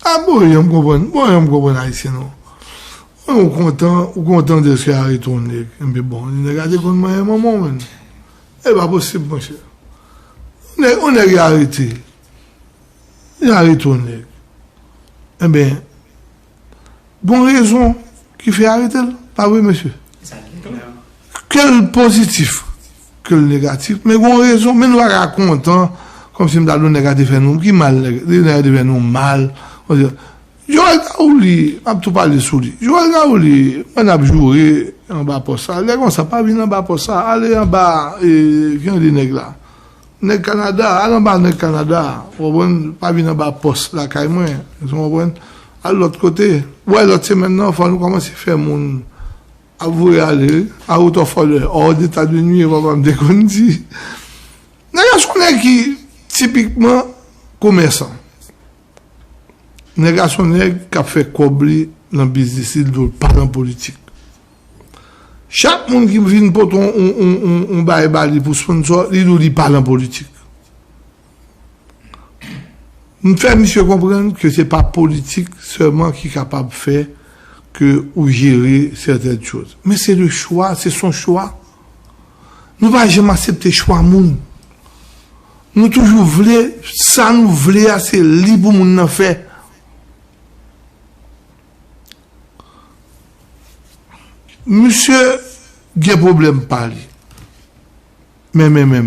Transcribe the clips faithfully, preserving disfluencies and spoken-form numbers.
A bon, jan m konprann, bon, jan m konprann Ayisyen, non. Ou kontan, ou kontan dèske yo arete yon nèg. Enben bon, nèg la te konn manyen manman w, menn. E pa posib, monchè. Yon nèg, yon nèg yo arete. Yo arete yon nèg. Enben, gon rezon ki fè arete l, pa vre, mesye? Ke l pozitif, ke l negatif, men gon rezon, men nou pa ka kontan, kòmsi m ta di w nèg la te fè nou, ki mal, nèg nèg la te fè nou mal. Joel Kaouli, m ap tou pale sou li. Joel Kaouli, mwen ap joure anba pòs sa. Lè konsa, pa vin anba pòs sa, ale anba, e, ki jan de nèg la? Nèg Kanada, al anba nèg Kanada. Ou konprann? Pa vin anba pòs lakay mwen. Ou konprann? Al lòt kote. Ou wè lòt semèn nan, fò nou kòmanse fè moun ap voye ale, wi. A haute voleur, hors d'état de nuire, papa m te konn di. Nèg la se yon nèg ki tipikman komèsan. Nèg la se yon nèg k ap fè kòb li nan biznis li, li di w l pa nan politik. Chak moun ki vin pote yon, yon, yon, yon, yon bagay ba li pou sponsor, li di w li pa nan politik. M fè misye konprann ke se pa politik sèlman ki kapab fè ke ou jere sètèn choz. Men se le chwa, se son chwa. Nou pa janm aksepte chwa moun. Nou toujou vle, sa nou vle a, se li pou moun nan fè. Misye gen pwoblèm pa li. Men, men, men,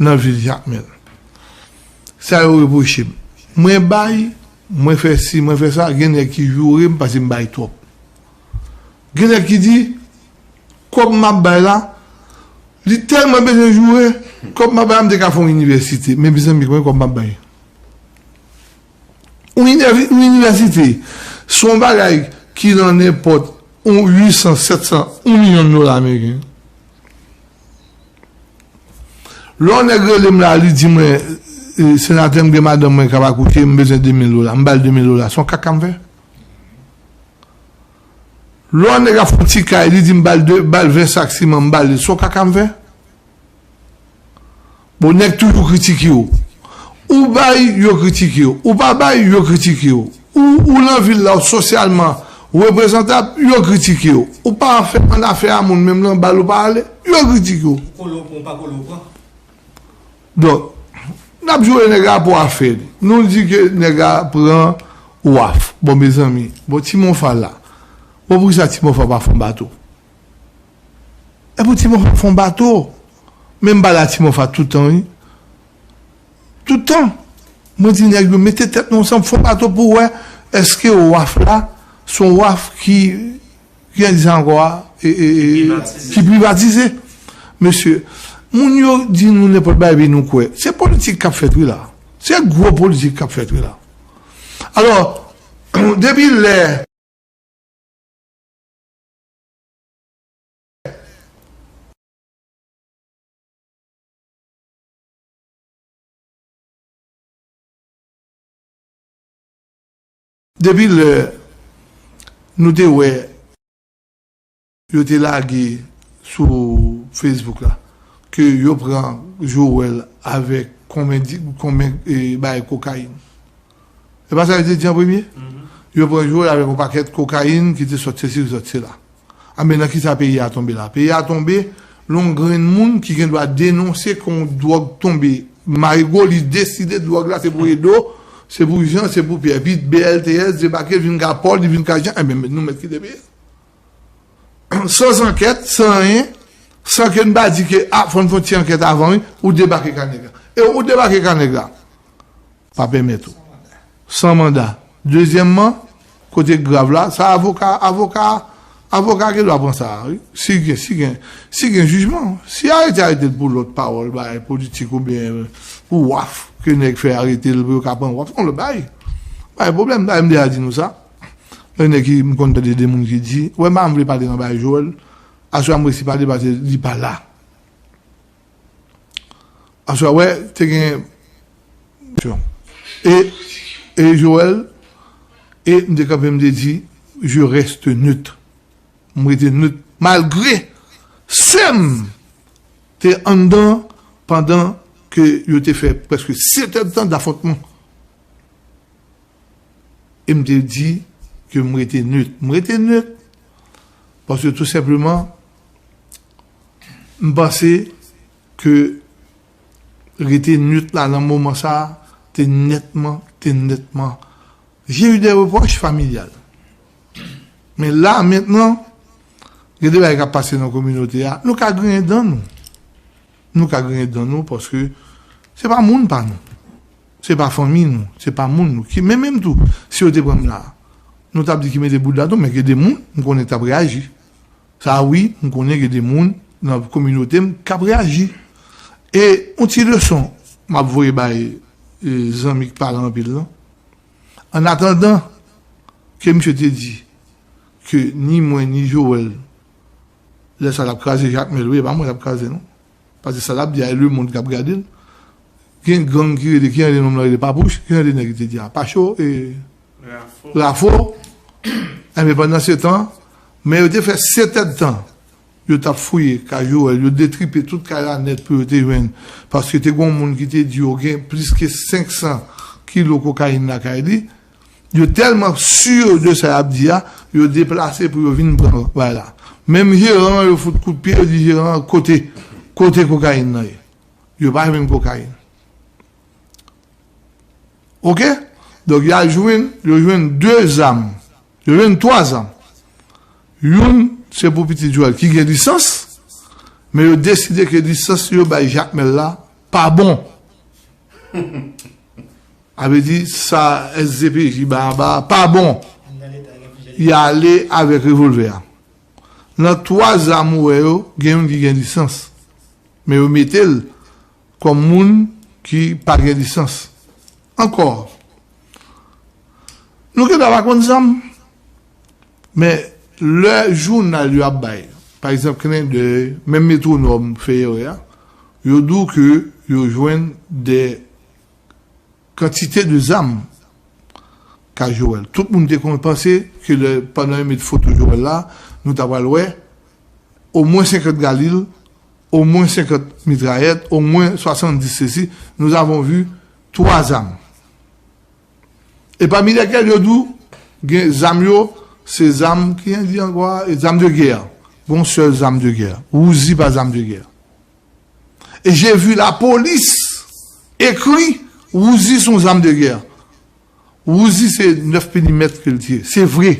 nan vil Jakmèl. Sa yo repwoche m. Mwen bay, mwen fè si, mwen fè sa, gen nèg ki joure m paske m bay twòp. Gen nèg ki di, kòb m ap bay la, li tèlman bezwen joure, kòb m ap bay la, m te ka fè yon inivèsite. Men, mezanmi, konbyen kòb m ap bay? Yon inivè-, yon inivèsite, se yon bagay ki nan nenpòt yon uit san, sèt san, yon milyon dola ameriken. Lè yon nèg rele m la, li di mwen, e, senatè, m gen madanm mwen k ap akouche, m bezwen de mil dola. M ba l de mil dola. Se yon kaka m fè. Lè yon nèg ap fè yon ti kay, li di m ba l de, ba l ven sak siman, m ba l li. Se yon kaka m fè. Bon, nèg toujou kritike w. Ou bay, yo kritike w. Ou pa bay, yo kritike w. Ou, ou nan vil la, w sosyalman reprezantab, yo kritike w. Ou pa fè annafè a moun, menm nan bal ou pa ale, yo kritike w. Ou kole w pran, ou pa kole w pran. Donk, n ap joure nèg la pou afè li. Nou di ke nèg la pran waf. Bon, mezanmi, bon, Ti Monfa la. Bon, poukisa Ti Monfa pa fè yon bato? E pou Ti Monfa fè yon bato. Men m pale a Ti Monfa tout tan, wi. Tout tan. Mwen di nèg yo, mete tèt nou ansanm, fè yon bato pou wè èske waf la, se yon waf ki, ki jan di sa ankò a, e, e, e, ki privatize. Mesye, moun yo di nou nenpòt bagay, epi nou kwè. Se politik k ap fèt, wi, la. Se gwo politik k ap fèt, wi, la. Alò, depi lè Depi lè nou te wè yo te lage sou Facebook la, ke yo pran Joel avèk konbyen di-, konbyen, e, bagay kokayin. E pa sa yo te di an premye? Yo pran Joel avèk yon pakèt kokayin ki te sòt sesi, ki sòt sela. A, men nan kisa peyi a tonbe la? Peyi a tonbe, lè yon grenn moun ki gen dwa denonse ke yon dwòg tonbe Marigo, li deside dwòg la se pou Edo, se pou Jan, se pou Pyè. Epi B L T S debake, vin ka Pòl, li vin ka Jan, enben, nou mèt kite peyi a. San ankèt, san anyen, san ke n pa di ke, a, fò n fè yon ti ankèt avan, wi, ou debake ka nèg la. E ou debake ka nèg la. Pa pèmèt ou. San manda. Dezyèmman, kote k grav la, sa avoka, avoka, avoka gen dwa pran sa, wi. Si gen, si gen, si gen jijman, si arete, arete l pou lòt pawòl, bagay politik oubyen pou waf, ke nèg fè arete l pou yo ka pran waf, se yon lòt bagay. Pa gen pwoblèm, dayè m deja di nou sa. Gen nèg ki, m konn tande de moun ki di, wè, m pa vle pale nan bagay Joel, aswè a m resi pale paske li pa la. Aswè, wè, te gen. E, e Joel, e m te kanpe, m te di, je reste neutre. M rete nèt, malgre sè m te anndan pandan ke yo te fè prèske sèt èdtan dafwontman. E m te di ke m rete net. M rete net paske tou senpleman, m panse ke rete net la nan moman sa a te nètman, te nètman. J'ai eu des reproches familiales. Men la, mentnan, gen de bagay k ap pase nan kominote a, nou ka griyen dan nou. Nou ka griyen dan nou paske se pa moun pa nou. Se pa fanmi nou. Se pa moun nou. Ki, men menm tou, si yo te pran m la, nou t ap di ki mete bouda tou, men gen de moun, m konnen k t ap reyaji. Sa wi, m konnen gen de moun nan kominote m k ap reyaji. E yon ti leson m ap voye bay, e, zanmi k pale anpil lan. An atandan ke misye te di ke ni mwen ni Joel, lè sa l ap kraze Jakmèl, wi, e pa mwen l ap kraze non. Paske sa l ap di a, e lemonn k ap gade l. Gen gang ki rele, ki rele nonm lan rele Papouch, ki rele nèg ki te di a, Pacho, e, Rafo. Rafo. Enben, pandan se tan, men yo te fè sèt èdtan, yo t ap fouye kay Joel, yo detripe tout kay la nèt pou yo te jwenn, paske te gen yon moun ki te di yo gen plis ke senk san kilo kokayin lakay li. Yo tèlman si de sa y ap di a, yo deplase pou yo vin pran bagay la. Menm jeran an, yo fout kout pye, yo di jeran an, kote, kote kokayin nan ye? Yo pa jwenn kokayin. Oke? Donk, y al jwenn, yo jwenn de zam. Yo jwenn twa zam. Youn, se pou pitit Joel ki gen lisans, men yo deside ke lisans yo bay Jakmèl la pa bon. A vle di, sa S D P J ba, ba, pa bon. Y ale avèk revòlvè a. Nan twa zam ou wè yo, gen youn ki gen lisans. Men yo mete l kòm moun ki pa gen lisans. Ankò, nou gen dwa pa konn zam, men lè jounal yo ap bay, pa egzanp, Klendèy, menm Metwonòm fè erè a, yo di w ke yo jwenn de kantite de zam kay Joel. Tout moun te konn panse ke lè, pandan yo met foto Joel la, nou ta pral wè omwen senkant Galil, omwen senkant mitrayèt, omwen swasanndis sesi. Nous avons vu twa zam. E pami lèkèl yo di w, gen zam yo, se zam, ki jan di ankò a? E zam de gè. Gon sèl zam de gè. Wouzi pa zam de gè. Et j'ai vu la police écrit Wouzi se yon zam de gè. Wouzi se nèf milimèt ke l tiye. Se vre.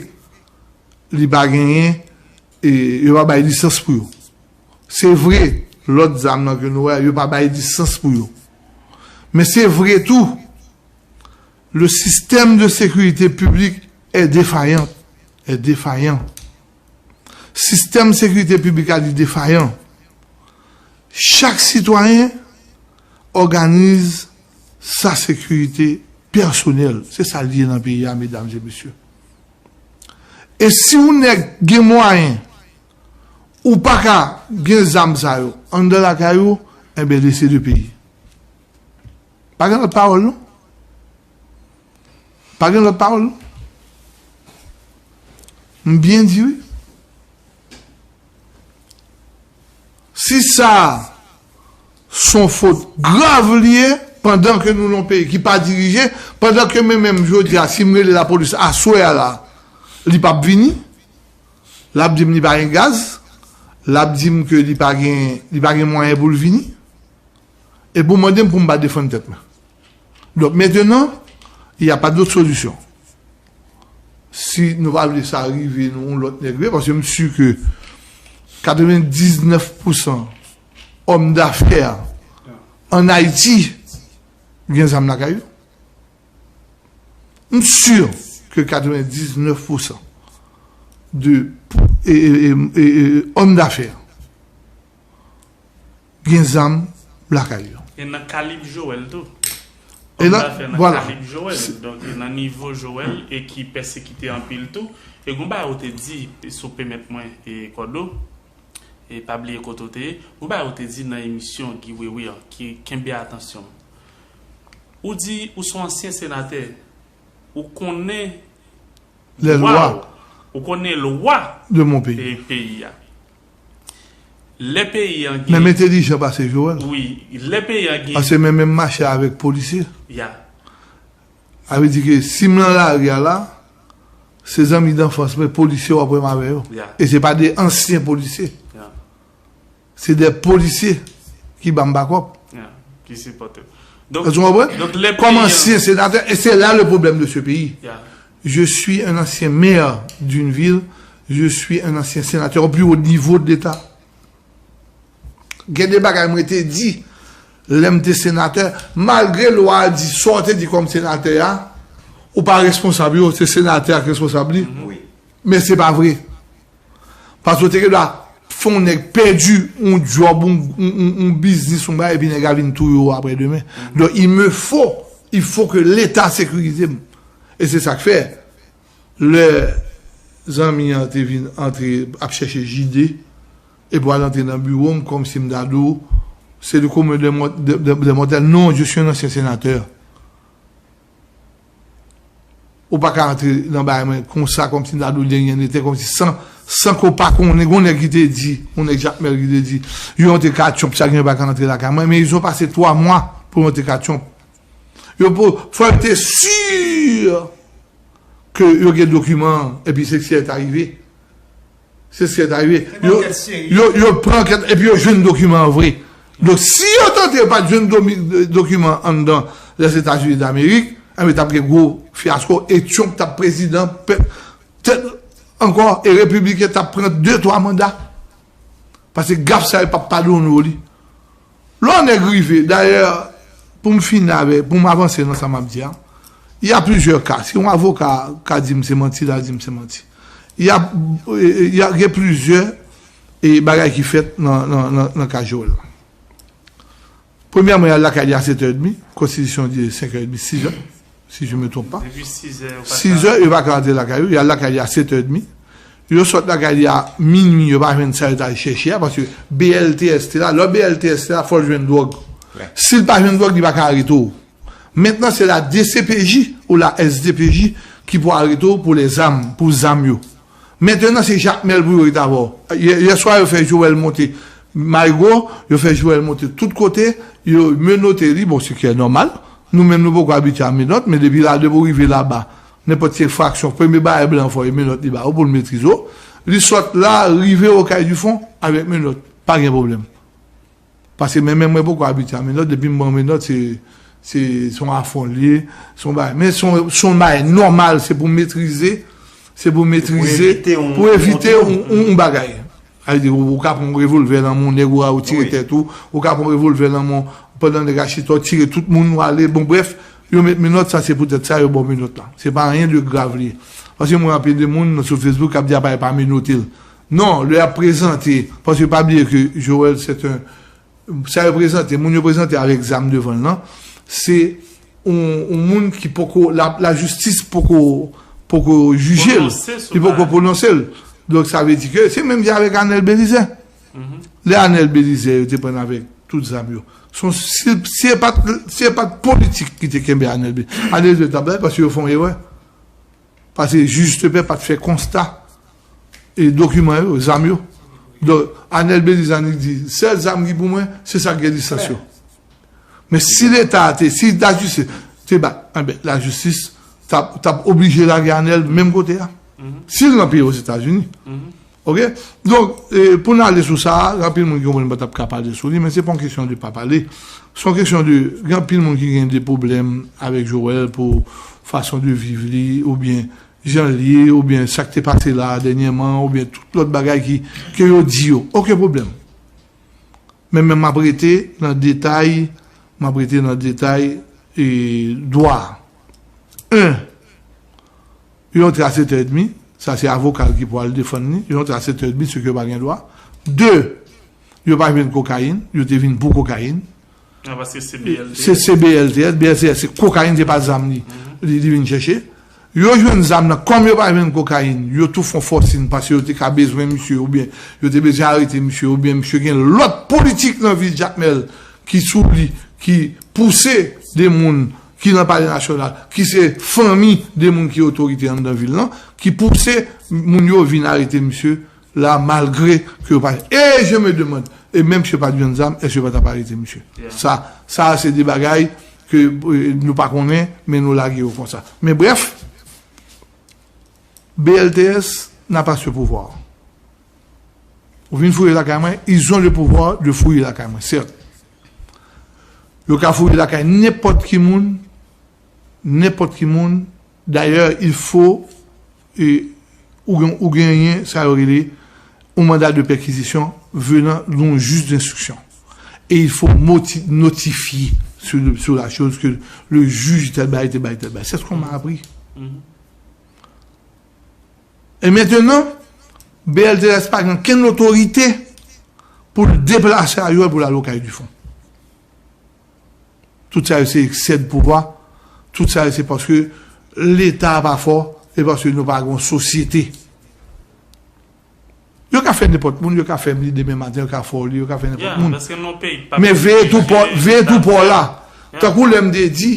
Li pa genyen, e yo pa bay lisans pou yo. Se vre, lòt zam nan ke nou wè, yo pa bay lisans pou yo. Men se vre tou, le système de sécurité publique est défaillant. Est défaillant. Sistèm sekirite piblik la, li defayan. Chak sitwayen òganize sa sekirite pèsonèl. Se sa l ye nan peyi a, medam e mesye. E si yon nèg gen mwayen, ou pa ka gen zam sa yo anndan lakay ou, enben, lese le peyi. Pa gen lòt pawòl, non. Pa gen lòt pawòl, non. M byen di, wi. Si sa se yon fot grav li ye, pandan ke nou nan yon peyi ki pa dirije, pandan ke mwen menm jodi a, si m rele lapolis aswè a la, li p ap vini, l ap di m li pa gen gaz, l ap di m ke li pa gen, li pa gen mwayen pou l vini, epi w mande m pou m pa defann tèt mwen. Donk, mentenan, y a pa dòt solisyon. Si nou pa vle sa rive nou yon lòt nèg vre, paske m si ke katrevendiznèf pousan òm dafè ann Ayiti gen zam lakay yo. M si ke katrevendiznèf pousan de e, e, e, e, e, òm dafè gen zam lakay yo. E nan kalib Joel tou. E nan, vwala. Kalib Joel. Donk, e nan nivo Joel e ki pèsekite anpil tou. E gon bagay ou te di, si w pèmèt mwen, e Kòdo, e pa bliye kote w te ye, gon bagay ou te di nan emisyon Guy Wewe an, ki kenbe atansyon m. Ou di, ou se yon ansyen senatè, ou konnen lè lwa. Ou konnen lwa de mon peyi. E peyi a. Lè peyi an gen. Men m entelijan pase Joel. Wi, lè peyi an gen. Paske men menm mache avèk polisye. Ya. Sa vle di ke si m nan lari a la, Se zanmi danfans mwen, polisye w ap wè m avè yo. E se pa de ansyen polisye. Se de polisye ki ban m bakòp. Èske w konprann? Kòm ansyen senatè, e se la le problème de ce pays. Je suis un ancien maire d'une ville, je suis un ancien sénateur au plus haut niveau de l'État. Gen de bagay mwen te di lè m te senatè, malgre lwa a di sa w te di kòm senatè a, ou pa responsab yo, se senatè a k responsab li. Men se pa vre. Paske w te gen dwa fè yon nèg pèdi yon djòb, yon, yon, yon, yon biznis, yon bagay, epi nèg la vin touye w apre demen. Donk, il me faut, il faut que l'État sécurise m. E se sa k fè, lè zanmi an te vin antre, ap chèche jide, epi w al antre nan biwo m, kòmsi m ta di w, c'est le commun des mor-, des, des, des mortels. Non, je suis un ancien sénateur. Ou pa ka antre nan bagay mwen konsa, kòmsi m ta di w de rien n'était, kòmsi san, san ke w pa konnen. Gen yon nèg ki te di, yon nèg Jakmèl ki te di, yo antre ka Trump, sa gen yo pa ka antre lakay mwen, men ils ont passé twa mwa pou yo antre ka Trump. Yo pou, fò yo te si ke yo gen dokiman an, epi se sa ki rive. Se sa ki rive. Yo, yo, yo pran ankèt, epi yo jwenn dokiman an vre. Donk, si yo tande yo pa t jwenn domi-, dokiman anndan Lèzetazini Damerik, enben, t ap gen gwo fyasko, e Trump t ap prezidan, pèt, ankò, e repibliken t ap pran de, twa manda. Paske gaf sa yo p ap padone w li. Lè yon nèg rive, dayè, pou m fini avè, pou m avanse nan sa m ap di a, y a plizyè ka. Si yon avoka ka di m se manti, l a di m se manti. Y a, y a, gen plizyè, e, bagay ki fèt nan, nan, nan, nan ka Joel la. Premyèman, y al lakay li a sèt è edmi, konstitisyon di senk è edmi, sis è, si je me trompe pas. Depi sis è, yo pa ka. Sis è, yo pa ka antre lakay yo, y al lakay li a sèt è edmi. Yo sot lakay li a minui, yo pa jwenn sa yo t al chèche a, paske B L T S te la, lè B L T S te la, fò l jwenn dwòg. Si l pa jwenn dwòg, li pa ka arete w. Mentnan, se la D C P J ou la S D P J ki pou arete w pou lèzam, pou zam yo. Mentnan, se Jakmèl pou yo ret avè w. Yè, yè swa, yo fè Joel monte Maygo, yo fè Joel monte tout kote, yo menote li, bon, se ki nòmal. Nou menm, nou poko abitye a menòt, men depi la, depi w rive laba, nenpòt ki enfraksyon, premye bagay blan fè w, e menòt li ba w pou l metrize w. Li sot la, rive Okay du Fond, avèk menòt, pa gen pwoblèm. Paske men, men mwen poko abitye a menòt, depi m pran menòt, se, se, se yon afwon l ye, se yon bagay. Men se yon, se yon bagay nòmal, se pou metrize, se pou metrize, pou evite yon, yon, yon bagay. Sa vle di, ou, ou ka pran yon revòlvè nan men yon nèg, ou, ou tire tèt ou, ou ka pran yon revòlvè nan men, pandan nèg la chita, ou tire tout moun, ou ale. Bon, brèf, yo met menòt, sa se poutèt sa yo ba w menòt la. Se pa anyen de grav li ye. Paske mwen anpil de moun sou Facebook k ap di apa yo pa menote l. Non, lè y ap prezante, paske pa bliye ke Joel, se yon, sa yo prezante, moun yo prezante avèk zam devan l lan, se yon, yon moun ki poko, la, lajistis poko, poko jije l, li poko pwononse l. Donk, sa vle di ke se menm jan avèk Anèl Belizè. Lè Anèl Belizè, yo te pran l avèk tout zam yo. Se yon, si, si e pa t, si e pa t politik ki te kenbe Anèl Be-, Anèl Belizè t ap bay, paske yo fè yon erè. Paske jij de pè pa t fè konsta e dokiman yo, zam yo. Donk, Anèl Belizè annik di, sèl zam ki pou mwen, se sa k gen lisans yo. Men si Leta te, si lajistis te bat, enben, lajistis t ap, t ap oblije lage Anèl menm kote a. Si l nan peyi Ozetazini. Oke? Donk, e, pou n ale sou sa a, gen anpil moun ki konprann m pa t ap ka pale sou li, men se pa yon kesyon de pa pale. Se yon kesyon de, gen anpil moun ki gen de pwoblèm avèk Joel pou fason de viv li, oubyen jan l ye, oubyen sa k te pase la dènyèman, oubyen tout lòt bagay ki, ke yo di yo. Okenn pwoblèm. Men, men m ap rete nan detay, m ap rete nan detay, e, dwa a. En, yo antre a sèt è edmi, sa se avoka l ki pou al defann li, yo antre a sèt è edmi, se ke yo pa gen dwa. De, yo pa jwenn kokayin, yo te vin pou kokayin. Non, paske se B L T S. Se, se B L T S, B L T S se kokayin, se pa zam li, li, li vin chèche. Yo jwenn zam nan, kòm yo pa jwenn kokayin, yo tou fè yon fòsin paske yo te ka bezwen misye, oubyen yo te bezwen arete misye, oubyen misye gen lòt politik nan vil Jakmèl ki sou li, ki pouse de moun ki nan Palè Nasyonal, ki se fanmi de moun ki otorite anndan vil lan, ki pouse moun yo vin arete misye la, malgre ke yo pa. Et je me demande, e menm si yo pa t jwenn zam, èske yo pa t ap arete misye? Sa, sa se de bagay ke, e, nou pa konnen, men nou lage yo konsa. Men brèf, B L T S n'a pas ce pouvoir. Ou vin fouye lakay mwen, ils ont le pouvoir de fouye lakay mwen, certes. Yo ka fouye lakay nenpòt ki moun, nenpòt ki moun. D'ailleurs, il faut, e, ou, gen- ou genyen sa yo rele un mandat de perquisition venant d'un juge d'instruction. Et il faut moti- notifier sur, le- sur la chose que le juge tel bagay, tel bagay, tel bagay. C'est ce qu'on m'a appris. E mentnan, B L T S pa gen kenn otorite pou l deplase a yo pou l al okay Difon. Tout sa yo se eksè de pouvwa. Tout sa yo se paske Leta pa fò e paske nou pa gen yon sosyete. Yo ka fè nenpòt moun, yo ka fè m li demen maten, yo ka fè w li, yo ka fè nenpòt moun. Men veye tou pò, veye tou pò la. Tankou lè m te di,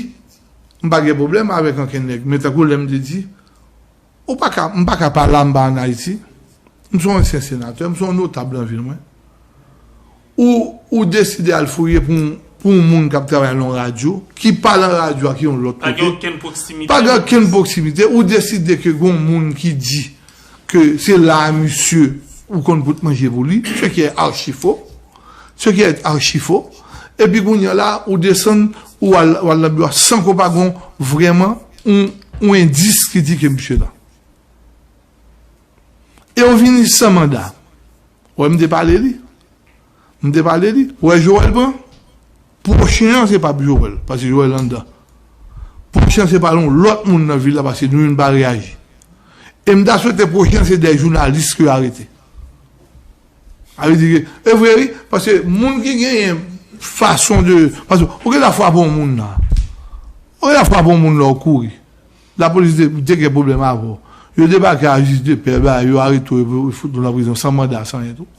m pa gen pwoblèm avèk ankenn nèg, men tankou lè m te di, ou pa ka, m pa ka pa la, m pa ann Ayiti. M se yon ansyen senatè, m se yon notab nan vil mwen. Ou, ou deside al fouye pou, pou yon moun k ap travay nan yon radyo, ki pa nan radyo a, ki yon lòt kote. Pa gen okenn pwoksimite. Pa gen okenn pwoksimite. Ou deside ke gen yon moun ki di ke se la a misye ou konn pot manje pou li, ce qui est archi faux. Ce qui est archi faux. Epi kounye a la, ou desann, ou al, ou al nan biwo a san ke w pa gen vrèman yon, yon endis ki di ke misye la. E ou vini san manda. Ou wè m te pale li. M te pale li. Ou wè Joel pran? Pwochen an se pa Joel, paske Joel anndan. Pwochen an se pa yon lòt moun nan vil la, paske nou youn pa reyaji. E m ta swete pwochen an se de jounalis ke yo arete. Sa vle di ke, e vre wi, paske moun ki genyen fason de, paske ou gen la frape yon moun la. Ou gen la frape yon moun la, ou kouri. Lapolis te, te gen pwoblèm avè w. Yo debake a jij de pè, ba, yo arete w, yo fout nou nan prizon san manda, san anyen tou.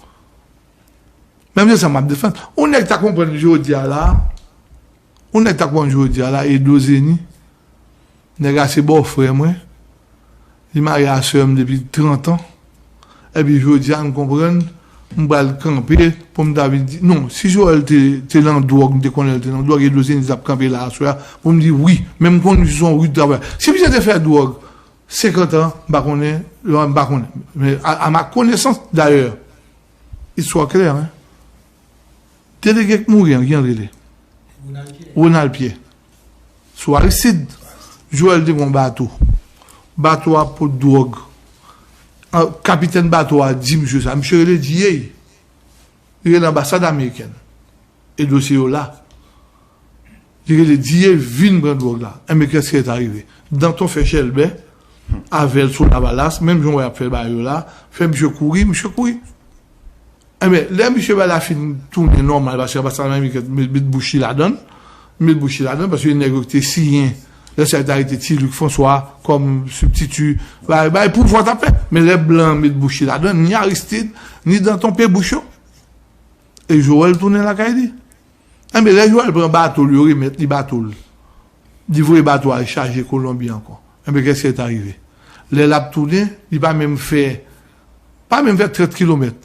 Menm se sa m ap defann. Yon nèg ta konprann jodi a la, yon nèg ta konprann jodi a la, Edo Zeni, nèg a se bòfrè mwen, li marye a sè m depi trant an, epi jodi a m konprann, m pral kanpe pou m ta vin di, non, si Joel te, te nan dwòg, m te konnen l te nan dwòg, Edo Zeni t ap kanpe la aswè a, pou m di wi, men m konn se yon ri travay. Si misye te fè dwòg senkant an, m pa konnen, m pa konnen. Men a, a ma konesans, dayè, istwa klè, hein. Delege k mouri an, ki jan l rele? Ronald Pierre. Ronald Pierre. Sou Aristide, Joel te gen yon bato. Bato a pot dwòg. An, kapitèn bato a di misye sa. Misye rele D A. Li rele anbasad amerikèn. E dosye yo la. Li rele D A vin pran dwòg la. Enben, kès ki ta rive? Danton fè chèlbè avè l sou Lavalas, menm jan w wè y ap fè bagay yo la, fè misye kouri, misye kouri. Enben, lè misye bay la fin tounen nòmal, paske anbasad amerikèn met, met bouch li ladan l, met bouch li ladan l, paske nèg yo ki te siyen, lè sa yo te arete Ti Luc François kòm sibtiti, bay, bay pouvwa t ap fèt. Men lè blan an met bouch li ladan l, ni Aristide, ni Danton pe bouch yo. E Joel tounen lakay li. Enben, lè Joel pran bato l, yo remèt li bato l. Li voye bato a chaje Kolonbyen ankò. Enben, kès ki ta rive? Lè l ap tounen, li pa menm fè, pa menm fè trant kilomèt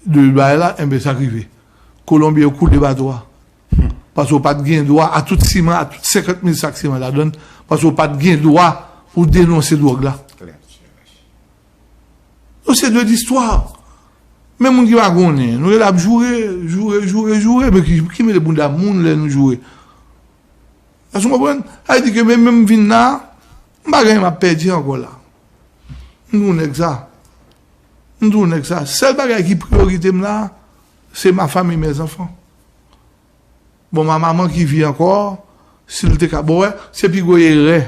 de bagay la, enben, sa k rive? Kolonbyen yo koule bato a. Paske w pa t gen dwa, a tout siman, a tout senkant mil sak siman ladan l, paske w pa t gen dwa pou denonse dwòg la. Yo se de listwa. Men moun ki pa konnen, nou rele ap joure, joure, joure, joure, men ki, ki mele bounda moun lè nou joure. Èske w konprann? Sa vle di ke menm, menm vin la, m pa gen anyen m ap pèdi ankò la. M tou nèg sa. M tou nèg sa. Sèl bagay ki priyorite m la, se ma famille, mes enfants. Bon, ma maman ki vi ankò, si l te ka, bon, wè, se pi gwo erè.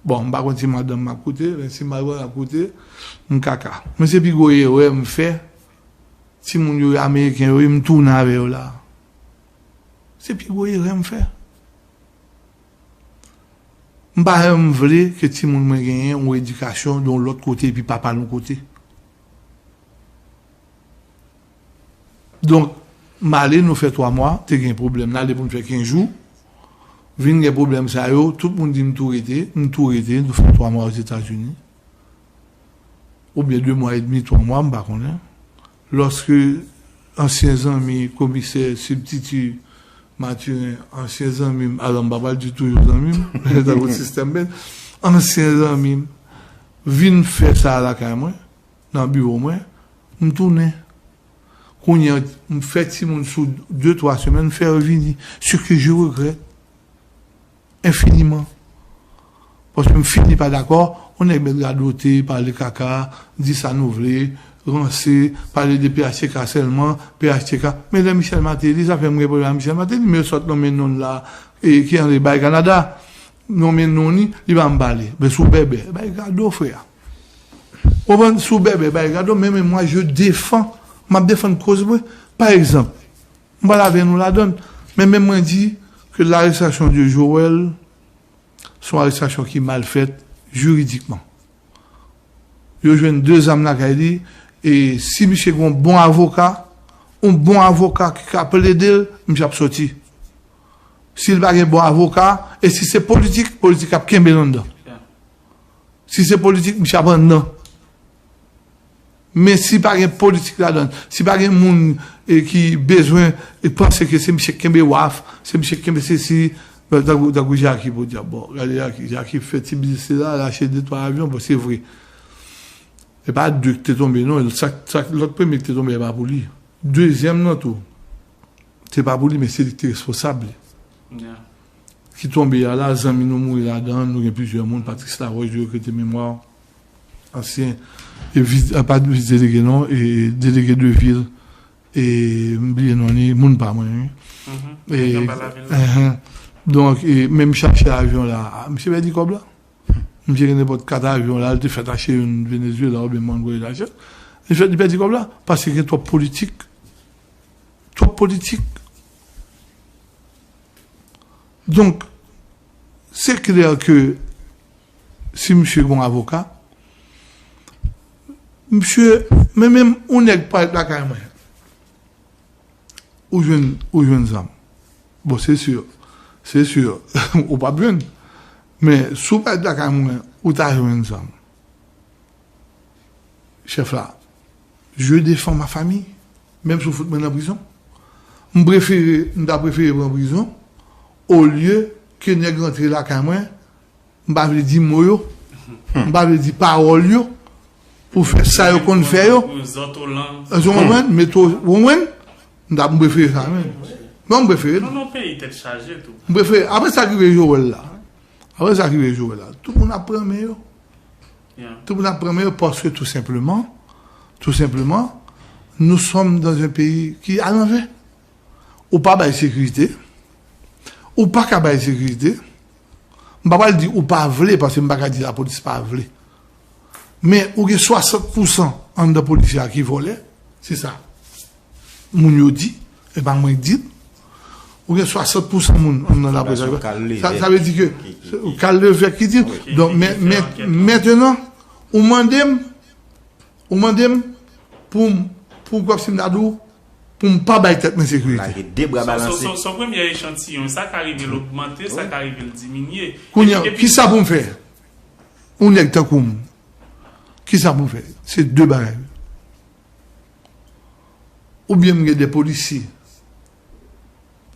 Bon, m pa konn si madanm m ap koute, men si madanm ap koute, m kaka. Men se pi gwo erè m fè, timoun yo, ameriken yo, e m tounen avè yo la. Se pi gwo erè m fè. M pa janm vle ke timoun mwen genyen yon edikasyon de yon lòt kote epi papa l yon kote. Donk, m ale, nou fè twa mwa, te gen pwoblèm. N ale pou n fè kenz jou. Vin gen pwoblèm sa yo, tout moun di m tou rete, m tou rete, nou fè twa mwa Ozetazini. Oubyen de mwa edmi, twa mwa, m pa konnen. Lòske ansyen zanmi, komisè, sibtiti Mathurin, ansyen zanmi m, alò m pa pral di toujou zanmi m, tankou sistèm ben, ansyen zanmi m, vin fè sa lakay mwen, nan biwo mwen, m tounen. Kounye a, m fè timoun sou de, twa semèn, m fè yo vini. Ce que je regrette infiniment. Paske m fini pa dakò, yon nèg mèt radote, pale kaka, di sa nou vle, ranse, pale de P H T K sèlman, P H T K. Men lè Michel Martelly, sa fè m gen pwoblèm ak Michel Martelly, men yo sot nonmen non l la, e ki antre bay Kanada, nonmen non li, li pa m pale. Men sou bèbè, bay gado, frè. Ou konprann? Sou bèbè, bay gado, men, men mwen, je défends, m ap defann koz mwen. Pa egzanp, m pral avè nou ladann, men men mwen di ke larestasyon de Joel se yon arestasyon ki mal fèt jiridikman. Yo jwenn de zam lakay li, e si misye gen yon bon avoka, yon bon avoka ki ka plede l, misye ap soti. Si l pa gen bon avoka, e si se politik, politik ap kenbe l anndan. Si se politik, misye ap anndan. Men si pa gen politik ladan, si pa gen moun e, ki bezwen e, panse ke se misye k kenbe waf, se misye k kenbe sesi, tankou, tankou Jaki, podyab, bon, gade Jaki, Jaki fè ti biznis li la, l achte de twa avyon, bon, se vre. E pa de k te tonbe, non, sa, sa, lòt premye k te tonbe, e pa pou li. Dezyèm nan tou, se pa pou li, men se li ki te responsab li. Ki tonbe a la, zanmi nou mouri ladan, nou gen plizyè moun, Patrice Laroche, de regrete memwa, ansyen, e vis, a, pa vis delege non, e delege de vil, e m bliye non li, moun pa mwen, wi. E, donk, e, men m chache avyon la, a, misye pèdi kòb la. Misye gen nenpòt kat avyon la, li te fèt achte youn Venezuela oubyen m konn voye lajan. Li fèt, li pèdi kòb la, paske gen twòp politik. Twòp politik. Donk, se klè ke si misye gon avoka, misye, men menm yon nèg parèt lakay mwen, ou jwenn, ou jwenn zam. Bon, se si, se si, ou p ap jwenn. Men, si w parèt lakay mwen, ou ta jwenn zam. Chèf la, je défends ma famille, menm si w fout mwen nan prizon. M prefere, m ta prefere pran prizon, olye ke nèg rantre lakay mwen, m pa vle di mo yo, m pa vle di pawòl yo, pou fè sa yo konn fè yo. Ou konprann? Mete w, ou konprann? M ta, m prefere sa menm. Non, m prefere l. Non, non, peyi tèt chaje tou. M prefere, apre sa k rive Joel la, apre sa k rive Joel la, tout moun ap pran men yo. Tout moun ap pran men yo paske tou senpleman, tou senpleman, nous sommes dans un pays qui à l'envers. Ou pa bay sekirite, ou pa ka bay sekirite. M pa pral di ou pa vle, paske m pa ka di lapolis pa vle. Men ou gen swasant pousan anndan polis la ki vòlè, se sa moun yo di, e pa mwen k di l. Ou gen swasant pousan moun anndan lapolis la. Sa, sa vle di ke Carl Levesque ki di l. Donk, men, men, mentenan, ou mande m, ou mande m pou m, pou w kwè si m ta di w, pou m pa bay tèt mwen sekirite. Lage de bra balanse. Se yon premye echantiyon, sa ka rive l ogmante, sa ka rive l diminye. Kounye a, kisa pou m fè? Yon nèg tankou m, kisa pou m fè? Se de bagay. Oubyen m gen de polisye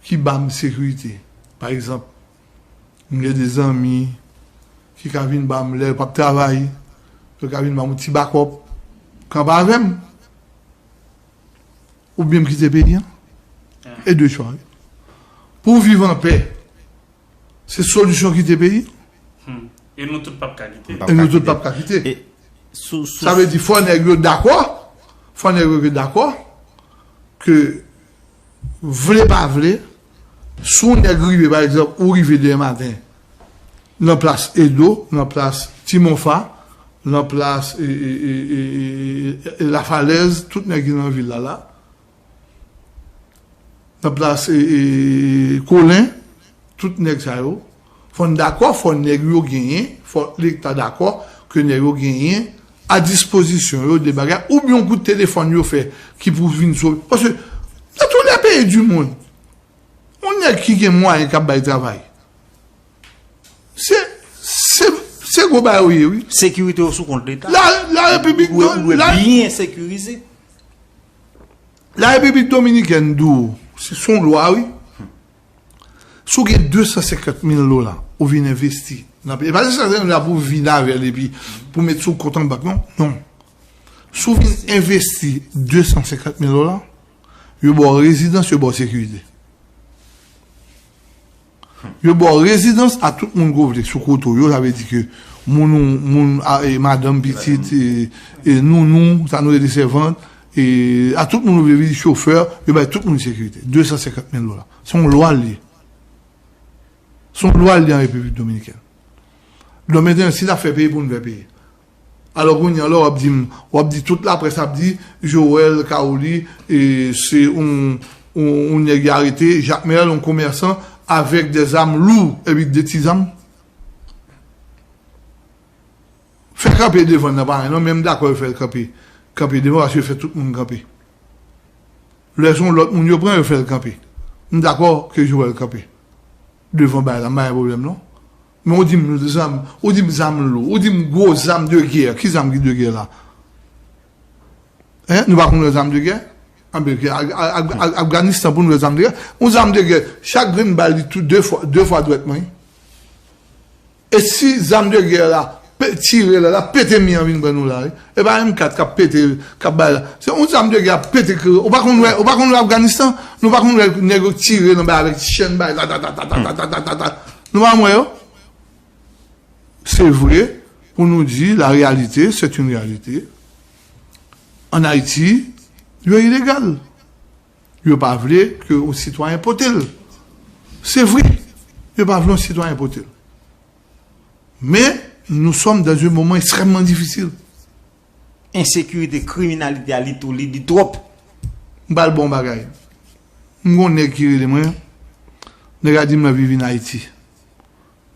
ki ba m sekirite. Pa egzanp, m gen de zanmi ki ka vin ba m lè yo p ap travay, yo ka vin ba m yon ti bakòp, kanpe avè m. Oubyen m kite peyi an. E de chwa, wi. Pou w viv anpè, se solisyon kite peyi an. E nou tout p ap ka kite. E nou tout p ap ka kite. Sa vle di fò nèg yo dakò, fò nèg yo dakò ke vle pa vle, si yon nèg rive, pa egzanp, ou rive demen maten, nan plas Edo, nan plas Ti Monfa, nan plas e, e, e, e, e, e Lafalèz, tout nèg ki nan vil la la, nan plas e, e, Kolen, tout nèg sa yo, fò n dakò, fò nèg yo genyen, fò Leta dakò ke nèg yo genyen a dispozisyon yo de bagay, oubyen yon kout telefòn yo fè ki pou vin sove. Paske, dans tous les pays du monde, yon nèg ki gen mwayen k ap bay travay, se, se, se gwo bagay ou ye, wi. Sekirite w sou kont Leta. La, la Repiblik Ou dwe, ou dwe byen sekirize. La Repiblik Dominikèn di w, se, se yon lwa, wi. Si w gen de san senkant mil dola, ou vin envesti Nan peyi. E pa se sa la pou vin avè l epi pou met sou kont an bank, non. Non. Si w vin envesti de san senkant mil dola, yo ba w rezidans, yo ba w sekirite. Yo ba w rezidans a tout moun ke w vle sou kote w yo, sa vle di ke moun ou, moun, a, e, madanm, pitit, e, e, nounou, sa nou rele sèvant, e, a tout moun ou vle vin chofè, yo bay tout moun sekirite. De san senkant mil dola. Se yon lwa l ye. Se yon lwa l ye an Repiblik Dominikèn. Donk, mentnan, si n ap fè peyi pou nou fè peyi. Alò, kounye a la, w ap di m, w ap di tout laprès ap di, Joel Kaouli, e, se yon, yon, yon nèg y arete, Jakmèl, yon komèsan, avèk de zam lou, epi de ti zam. Fè kanpe devan nan pa anyen, non, men m dakò yo fè l kanpe. Kanpe devan, paske yo fè tout moun kanpe. Lè se yon lòt moun yo pran, yo fè l kanpe. M dakò ke Joel kanpe. Devan bay la, m pa gen pwoblèm, non. Men ou di m zam, ou di m zam lou, ou di m gwo zam de gè. Ki zam ki de gè la? Hein? Nou pa konn wè zam de gè? Anben, ke Ag-, Ag-, Ag-, Ag-, Afganistan pou nou wè zam de gè. Yon zam de gè, chak grenn bal li tou de fwa, de fwa dwèt mwen. E si zam de gè la, pe-, tire la, l ap pete mi an vin pran nou la, wi. E pa M kat k ap pete, k ap bay la. Se yon zam de gè ap pete kre. Ou pa konn wè, ou pa konn wè Afganistan? Nou pa konn wè nèg yo tire nan bay avèk ti chèn bay, ta, ta, ta. Nou pa konn wè yo? Se vre, pou nou di la réalité, c'est une réalité. Ann Ayiti, yo ilegal. Yo pa vle ke yon sitwayen pote l. Se vre, yo pa vle yon sitwayen pote l. Men, nous sommes dans un moment extrêmement difficile. Ensekirite, kriminalite a, li tou, li, li twòp. M pral ba w yon bagay. M gon nèg ki rele mwen. Nèg la di m l anvi vin Ayiti.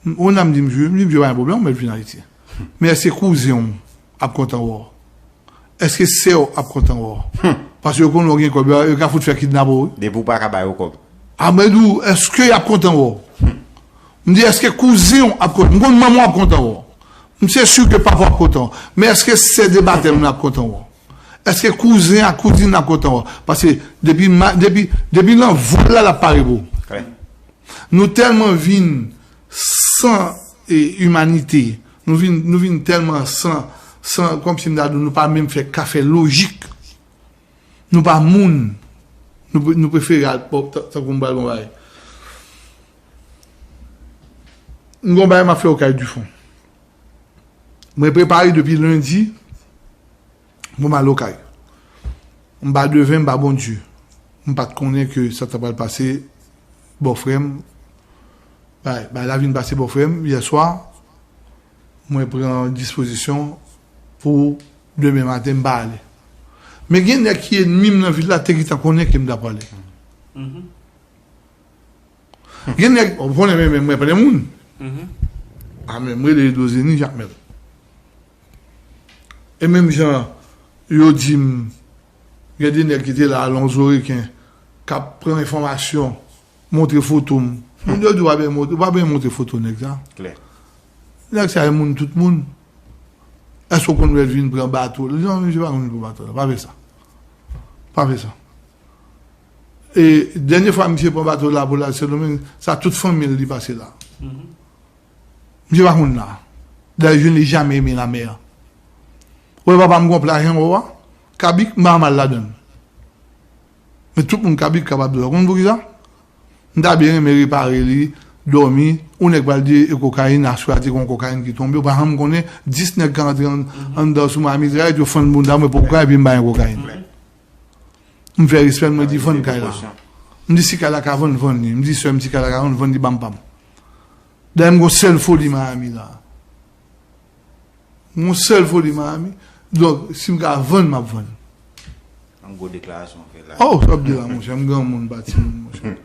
M, ou nan m di m, "Wi." M di, "M pa gen pwoblèm, ou mèt vin Ayiti. Men èske kouzen w ap kontan wè w? Èske sè w ap kontan wè w?" Paske yo konnen w gen kòb, yo, yo ka fout fè kidnape w, wi. Depi w pa ka ba yo kòb. A, mwen di w, èske y ap kontan wè w? M di, "Èske kouzen w ap kontan?" M konn manman w ap kontan wè w. M se si ke papa w ap kontan wè w. Men èske sè de batèm nan ap kontan wè w? Èske kouzen ak kouzin nan ap kontan wè w? Paske depi ma-, depi, depi nan vòl la, l ap pare pou w. Nou tèlman vin san, e, imanite. Nou vin, nou vin tèlman san, san, kòmsi m ta di w, nou pa menm fè, ka fè lojik. Nou pa moun. Nou, pre-, nou prefere al, bon, ta-, tankou m pral bon bagay. M gon bagay m ap fè okay Difon. Mwen prepare depi lendi pou m al okay. M pa deven, m pa Bondye. M pa t konnen ke sa ta pral pase bò frè m. Bay, bay la vin pase bò frè m yè swa. Mwen pran dispozisyon pou demen maten m pa ale. Men gen nèg ki ènmi m nan vil la te gentan konnen ke m ta prale. Gen nèg, ou konnen men, men mwen plen moun. A men mwen rele Edozeni Jakmèl. E menm jan yo di m, gen de nèg ki te la, Alonzo Reken, k ap pran enfòmasyon, montre foto m. Moun yo di w pa byen montre, w pa byen montre foto nèg sa. Klè. Nèg sa e moun tout moun. Èske w konn wè l vin pran bato? Non, misye pa konn vin pran bato la. Pa fè sa. Pa fè sa. E dènye fwa misye pran bato la pou l al Sendomeng, sa tout fanmi l li pase la. Misye pa konn la. D'ailleurs, je n'ai jamais aimé la mer. Ou wè papa m gon plaj anwo a, Kabik, m pa mal ladann. Men tout moun Kabik kapab di w. Ou konn poukisa? M ta byen renmen repare li, dòmi, ou nèg pral di e kokayin, aswè a te gon kokayin ki tonbe, ou pa janm konnen, dis nèg ka antre an-, anndan sou mwen a mitrayèt, yo fann bounda mwen pou kokayin, epi m bay yon kokayin. M fè respè l, mwen di vann kay la. M di si kay la ka vann, vann li. M di sè m si kay la ka vann, vann li ban m pa m. Dayè m gon sèl foli Miami la. M gon sèl foli Miami. Donk, si m ka vann, m ap vann. Yon gwo deklarasyon w fè la. Oh, sa w ap di la, monchè, m granmoun, m pa timoun, monchè.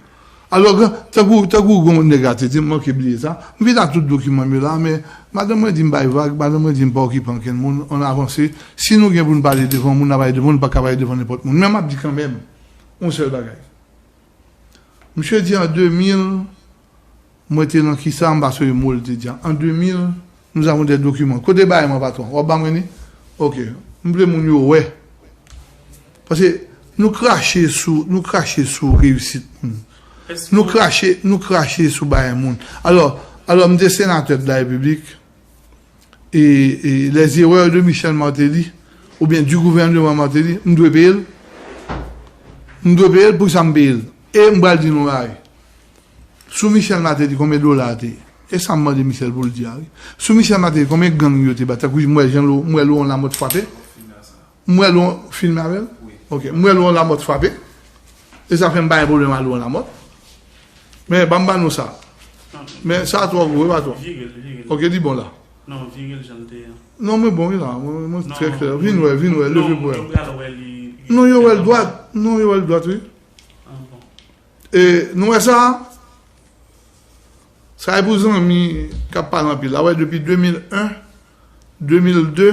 Alò, gran, tankou, tankou gon nèg la te di m, mwen te bliye sa. M vin ak tout dokiman m yo la, men madanm mwen di m bay vag, madanm mwen di m pa okipe ankenn moun, ann avanse. Si nou gen pou n pale devan moun, n a pale devan moun, nou pa ka pale devan nenpòt moun. Men m ap di kanmenm, yon sèl bagay. Misye di an de mil, mwen te nan kisa, m pa sonje mo l te di a. An de mil, nous avons des documents. Kote bagay mwen, patwon? W ap ban mwen li? Ok. M vle moun yo wè. Paske nou krache sou, nou krache sou reyisit moun. Nou krache, nou krache sou bagay moun. Alò, Alò, m te senatè de la République, et, et les erreurs de Michel Martelly, oubyen du gouvernement Martelly, m dwe peye l. M dwe peye l, poukisa m peye l? E m pral di nou bagay. Sou Michel Martelly, konbyen dola te ye? E sa m mande Michel pou l di a, wi. Sou Michel Martelly, konbyen gang yo te bat? Tankou m wè Jean Lo, m wè Laurent Lamothe frape. M wè Laurent, filme avè l? Ok, m wè Laurent Lamothe frape. E sa fè m pa gen pwoblèm a Laurent Lamothe. Men, ban m ba nou sa. Men sa twò gwo, e pa twò. Ok, li bon la. Non, vire l jan l te ye. Non, mwen bon, wi la. Mwen, mwen trè klè. Vin wè, vin wè, leve pou wè. Non, yo wè l dwat. Non, yo wè l dwat, wi. E nou wè sa? Sa e pou zanmi k ap pale anpil la. Wè, depi de mil en, de mil de,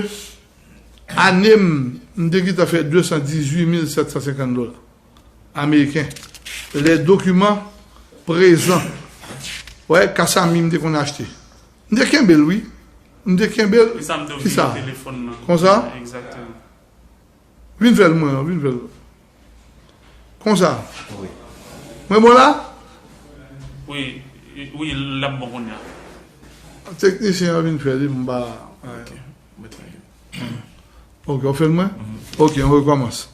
ane m, m te gentan fè de san dizuit mil sèt san senkant dola ameriken. Les documents présents. Wè, Kasami m te konn achte. M te kenbe l, wi. M te kenbe l. Kisa? Konsa? Vin fè l mwen, vin fè l. Konsa. Mwen bon la? Wi, wi, l ap bon kounye a. Teknisyen an vin fè li, m pa. Ok, w fè l mwen? Ok, on recommence.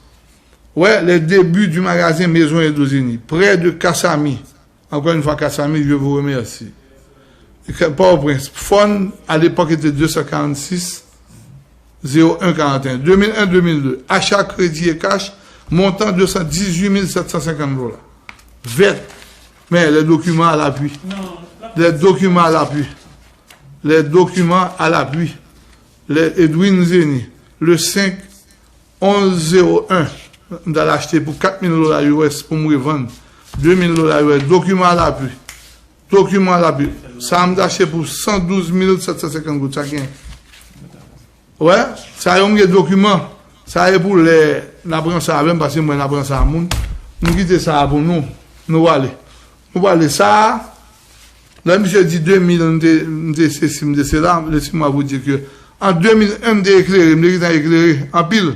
Wè, les débuts du magasin Maison Indochine, près de Kasami. Encore une fois, Kasami, je vous remercie. Port-au-Prince, Fon, à l'époque, était deux cent quarante-six, zéro un quarante et un. Deux mille un, deux mille deux, achat crédit et cash, montant deux cent dix-huit mille sept cent cinquante dollars. Vèt. Men, les documents à l'appui. Les documents à l'appui. Les documents à l'appui. Les Edwin Zeni. Le cinq, onz zewo en, m t al achte pou kat mil dola U S pou m revann. De mil dola U S, dokiman a lapui. Dokiman a lapui. Sa a m t achte pou san douz mil sèt san senkant goud. Sa gen. Wè, sa yo m gen dokiman. Sa e pou lè n ap ranse avè m, paske m wè n ap ranse a moun. Nou kite sa a pou nou. Nou prale. Nou prale sa a. Lè misye di de mil, m te, m te sesi, m te sela, laissez-moi vous dire que en deux mille un, m te eklere, m te gentan eklere anpil.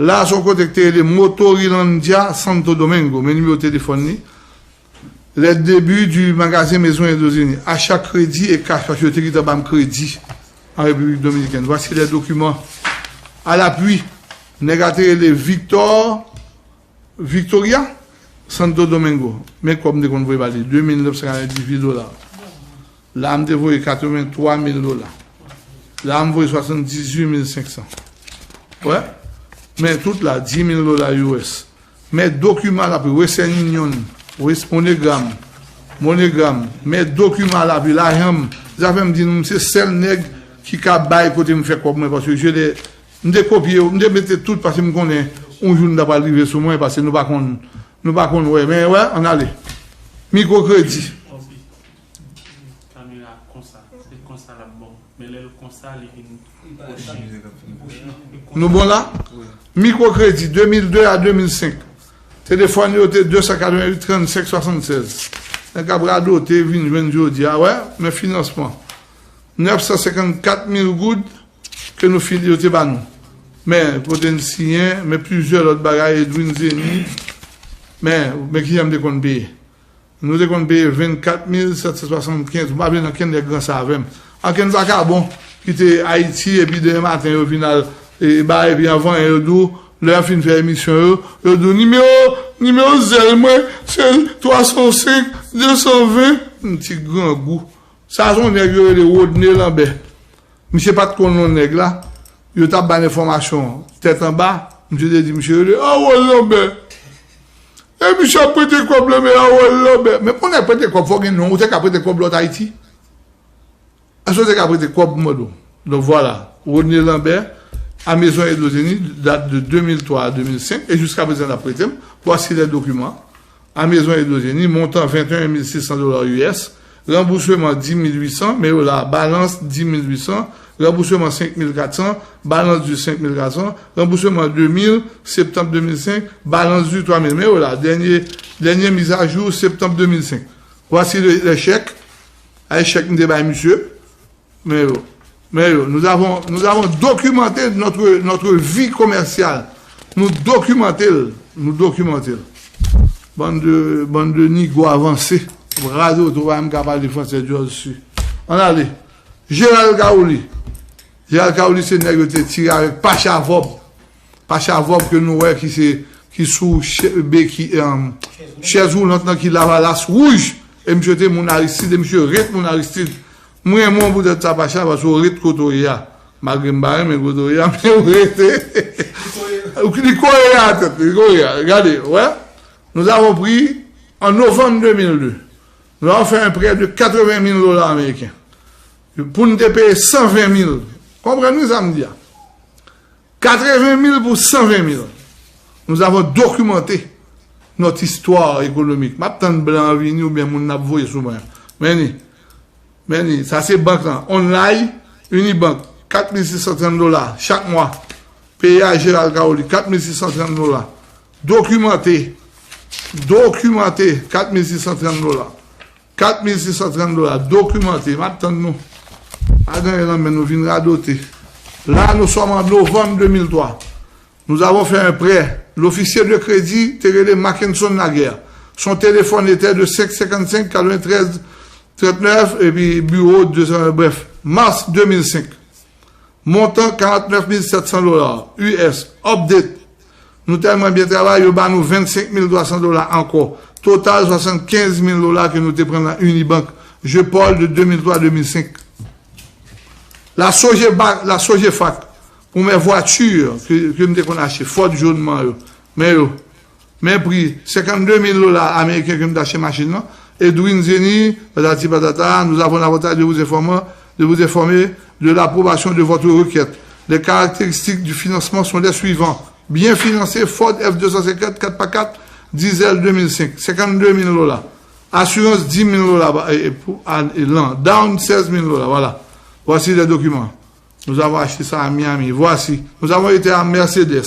La, se yon kote ki te rele Motorilandia Santo Domingo, men nimewo telefòn li. Les débuts du magasin Maison Indochine, achat crédit et cash, paske yo te gentan ban m kredi an Repiblik Dominikèn. Voici les documents à l'appui. Nèg la te rele Victor Victoria, Santo Domingo. Men kòb m te konn voye ba li, de mil nèf san katrevendizuit dola. La, m te voye katrevenntwa mil dola. La, m voye swasanndizuit mil senksan. Wè. Men tout la, dis mil dola U S. Men dokiman a lapui, Western Union, West MoneyGram, MoneyGram. Men dokiman a lapui, lajan m. Zafè m di nou, m se sèl nèg ki ka bay kote m fè kòb mwen, paske je l'ai M te kopye yo, m te mete tout paske m konnen yon jou n ta pral rive sou mwen, paske nou pa konn, nou pa konn wè. Men wè, ann ale. Mikwokredi. Kamera konsa, se konsa l ap bon. Men lè l konsa, li vin pwoche. Nou bon la? Mikwokredi, de mil de a de mil senk. Telefòn yo te de san katreventuit trannsenk swasannsèz. Nèg k ap radote vin jwenn jodi a, wè, men finansman. Nèf san senkannkat mil goud ke nou fin, yo te ba nou. Men, kote n siyen, men plizyè lòt bagay, Edwin Zeni. Men, men kijan m te konn peye? Nou te konn peye vennkat mil sèt san swasannkenz. M pa vle ankenn nèg ranse avè m. Ankenn vakabon ki te Ayiti, epi demen maten, yo vin al, e, ba, epi anvan yo di w, lè y ap fin fè emisyon yo, yo di w, nimewo, nimewo zèl mwen, se twa san senk, de san ven. M ti grangou. Sa se yon nèg yo rele Rodney Lambert. Misye pa t konn non nèg la. Yo t ap ba l enfòmasyon tèt anba. Misye te di misye rele Harold Lambert. E misye ap prete kòb lan men Harold Lambert. Men pou nèg prete kòb, fò gen non. Ou te ka prete kòb lòt Ayiti? Èske ou te ka prete kòb, m mande w? Donk, vwala. Rodney Lambert, à Maison Edozeni, date de deux mille trois à deux mille cinq, et jusqu'à présent, l ap prete m. Voici les documents. À Maison Edozeni, montant vingt et un mille six cents dollars U S, remboursement dix mille huit cents, men yo la, balance dix mille huit cents, remboursement cinq mille quatre cents, balance du cinq mille quatre cents, remboursement deux mille, septembre deux mille cinq, balance du trois mille. Men yo la, dènye, dènye mizajou, septanm de mil senk. Voici le, le chèque. Ay chèk m te bay misye. Men yo, men yo, nous avons, nous avons documenté notre, notre vie commerciale. Nou dokimante l, nou dokimante l. Bann de, bann de nigo avanse. Radote, ou pa menm ka pale fransè, Djòz si. Ann ale. Jeral Kaouli. Jeral Kaouli se nèg yo te tire avèk Pacha Vòb. Pacha Vòb ke nou wè ki se, ki sou chè, beki, um, chèz woulant nan ki Lavalas wouj. E misye te moun Aristide, e misye ret moun Aristide. Mwen renmen w poutèt sa, Pacha, paske w ret kote w ye a. Malgre m pa renmen kote w ye a, men w rete. Li kore a tèt, li kore a. Gade, wè. Nous avons pris, en novembre deux mille deux, nous avons fait un prêt de quatre-vingt mille dollars américains. Pou n te peye san ven mil. Konprann wi sa m di a. Quatre-vingt mille pour cent vingt mille. Nous avons documenté notre histoire économique. M ap tann blan an vini oubyen moun n ap voye sou mwen. Men ni, men ni, sa se bank lan. Onlay, Unibank, kat mil sis san trant dola chak mwa. Peye a Jeral Kaouli, kat mil sis san trant dola. Dokimante. Dokimante, kat mil sis san trant dola. Kat mil sis san trant dola. Dokimante. M ap tann nou. Pa gen anyen nan men nou, vin radote. Là, nous sommes en novembre deux mille trois. Nous avons fait un prêt. L'officier de crédit te rele Mackenson Laguerre. Son téléphone était de cinq cinquante-cinq quatre-vingt-treize trente-neuf, epi biwo de, bref. Mars deux mille cinq. Montant quarante-neuf mille sept cents dollars U S. Update. Nou tèlman byen travay, yo ba nou vennsenk mil twa san dola ankò. Total, swasann kenz mil dola ke nou te pran nan Unibank. Je parle de deux mille trois deux mille cinq. La Sogebac, la Sogefac, pour mes voitures ke, ke m te konn achte, Ford jòn man yo. Men yo, men pri, senkannde mil dola ameriken ke m te achte machin nan. Edwin Zeni, patati patata, nous avons l'avantage de vous informer, de vous informer de l'approbation de votre requête. Les caractéristiques du financement sont les suivantes. Bien financé, Ford F deux cent cinquante, quatre par quatre, diesel deux mille cinq, senkannde mil dola. Asirans, dis mil dola, e, e, pou ane, e, lan. Down, sèz mil dola, voilà. Voici les documents. Nous avons acheté ça à Miami. Voici. Nous avons été à Mercedes.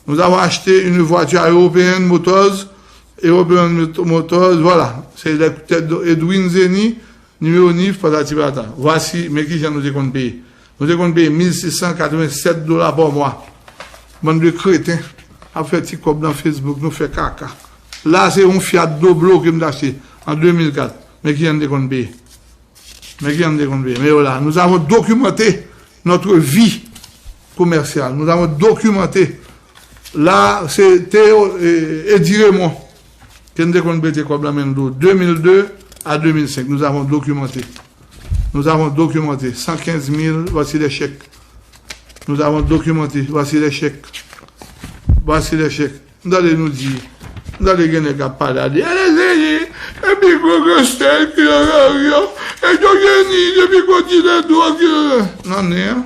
Nous avons acheté une voiture à European Motors. European Mot-, Motors, voilà. Se Edwin Zeni, nimewo nif, patati patata. Voici, men kijan nou te konn peye. Nou te konn peye mil sis san katrevennsèt dola pa mwa. Bann de kreten. Ap fè ti kòb nan Facebook, nou fè kaka. La, se yon Fiat Doblo ke m t achte an de mil kat. Men kijan n te konn peye. Men kijan n te konn peye. Men yo la, nous avons documenté notre vie commerciale. Nous avons documenté. La, se te, e, Edi Raymond ke n te konn prete kòb nan men l de deux mille deux à deux mille cinq. Nous avons documenté. Nous avons documenté. Cent quinze mille, voici les chèques. Nous avons documenté. Voici les chèques. Voici les chèques. M tande nou di, m tande gen nèg k ap pale a di, e Lezeni, e pi gwo gangstè ki nan lari a, e Djogeni, e pi gwo dilè dwòg ki nan, nan nen an.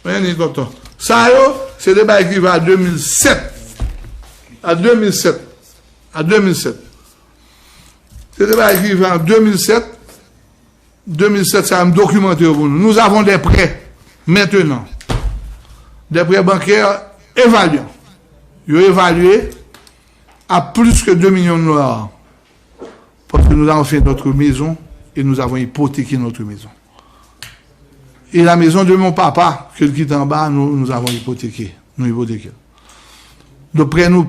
Men ni tonton. Sa yo, se de bagay ki rive a de mil sèt. A de mil sèt. A de mil sèt. Se de bagay ki rive an de mil sèt. De mil sèt sa, m dokimante yo pou nou. Nous avons des prêts maintenant. Des prêts bancaires évalués. Yo evalye a plus que deux millions de dollars. Parce que nous avons fait notre maison et nous avons hypothéqué notre maison. Et la maison de mon papa, ke l kite anba, nous, nous avons hypothéqué. Nou ipoteke. Donk, prè nou